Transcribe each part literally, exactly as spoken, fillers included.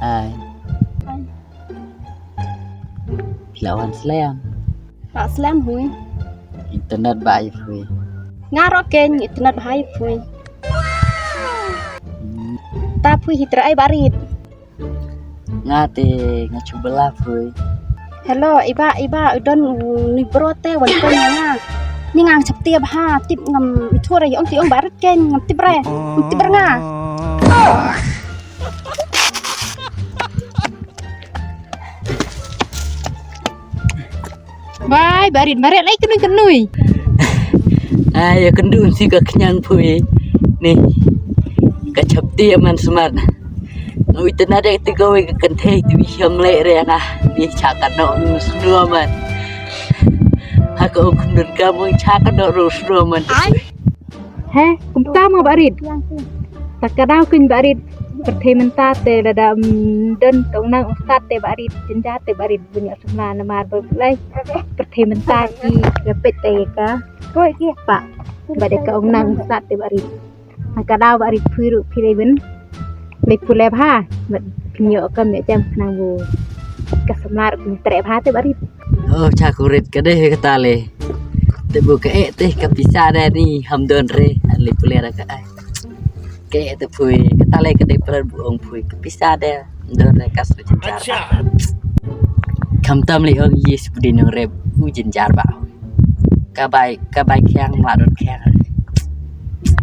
Hai. Phi la wan slem? Ba slem phi. Internet ba ai phi? Nga ruh kein, internet ba ai phi. Hmm. Ta phi hi trai ba rit. Nga te nga chuh bala phi. Hello, iba, iba, u don u ni bro te wan kein nga. Ni ngang chap te ba ha, tip ngam i thura yong ti ong ba rit kein, ngam tip re. Ngam tip re nga. Bai, ba rit, ba rit, lai kynduh kynduh. Ai, ya kynduh si ka khñiang phi. Ni. Ka chap ti man smat. Ngui tena dek ti gawi ka kynthei ti wi hiam leh re nga. Ni cha ka nok nu snua man. Ha ka u kynduh ka mung cha ka nok nu snua man. He, kumta mo ba rit. Ta ka daw kin ba rit. Pyrthei mynta te lada, mm, don tong nang ong sat te ba rit, jynjar te ba rit, bunya samla namar ba lai. Pyrthei mynta ki repet te ka. Koi ki pa. Ba de ka ong nang ong sat te ba rit. Ha ka daw ba rit phi ruh phi lei bin. Lei pule bha. Ba phi nyo ka me jam nang bu. Ka samla ruh phi tre bha te ba rit. Oh, cha ku rit ka dei ka ta le. Te bu ka eh te ka pisa de ni ham don re. Lei pule ra ka ai. Ka eh te phi ka ta le ka dei pran bu ong phi ka pisa de. Don re ka su jynjar. Acha. Kham tam lei ong yes bu dei nong re u jynjar ba. Ka bai, ka bai khiang ma don khiang.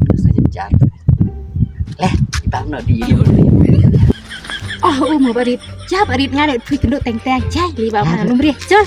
Ka su jynjar. Leh, bang no di. Oh, oh, mo ba rit. Ja ba rit nga ne phi kynduh teng teng. Ja, li ba ma lum ri. Ja.